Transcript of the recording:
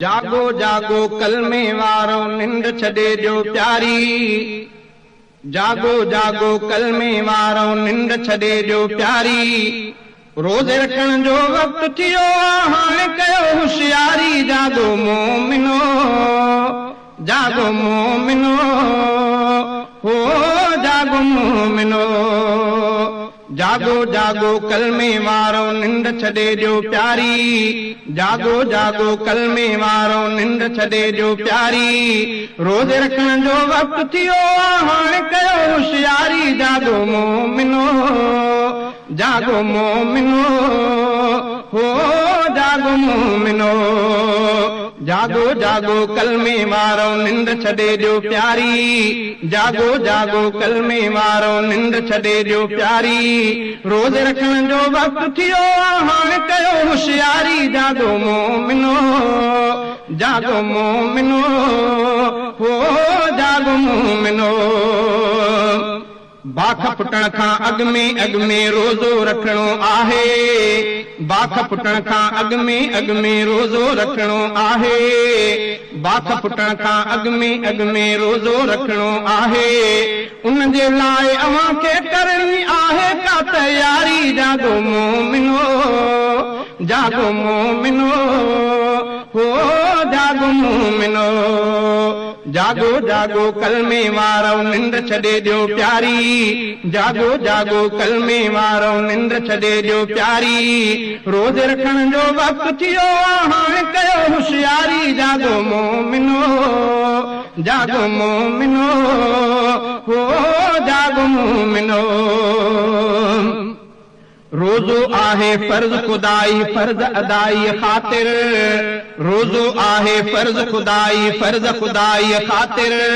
جاڳو جاڳو ڪلمي وارو ننڊ ڇڏي ڏيو پياري. جاڳو جاڳو ڪلمي وارو ننڊ ڇڏي ڏيو پياري. روزي رکڻ جو وقت ٿيو آ هاڻي ڪيو هوشياري. جاڳو مومنو جاڳو مومنو هو جاڳو مومنو. جاڳو جاڳو ڪلمي وارو ننڊ ڇڏي ڏيو پياري. جاڳو جاڳو ڪلمي وارو ننڊ ڇڏي ڏيو پياري. روزي رکڻ جو وقت ٿيو آ هاڻي ڪيو هوشياري. جاڳو مومنو جاڳو مومنو هو جاڳو مومنو. جاڳو جاڳو ڪلمي وارو ننڊ ڇڏي ڏيو پياري. جاڳو جاڳو ڪلمي وارو ننڊ ڇڏي ڏيو پياري. روزي رکڻ جو وقت ٿيو آ هاڻي ڪيو هوشياري. جاڳو مومنو جاڳو مومنو هو جاڳو مومنو. باک ڦٽڻ کان اڳ ۾ اڳ ۾ روزو رکڻو آهي. باک ڦٽڻ کان اڳ ۾ اڳ ۾ روزو رکڻو آهي. باک ڦٽڻ کان اڳ ۾ اڳ ۾ روزو رکڻو آهي. ان جي لاءِ اوهان کي ڪرڻي آهي ڪا تياري. جاڳو مومنو جاڳو مومنو هو جاڳو مومنو. جاڳو جاڳو ڪلمي وارو ننڊ ڇڏي ڏيو پياري. جاڳو جاڳو ڪلمي وارو ننڊ ڇڏي ڏيو پياري. روزي رکڻ جو وقت ٿيو آ هاڻي ڪيو هوشياري. جاڳو مومنو جاڳو مومنو هو جاڳو مومنو. روزو آهي فرض خدائي فرض ادائي خاطر. روزو آهي فرض خدائي فرض خدائي خاطر.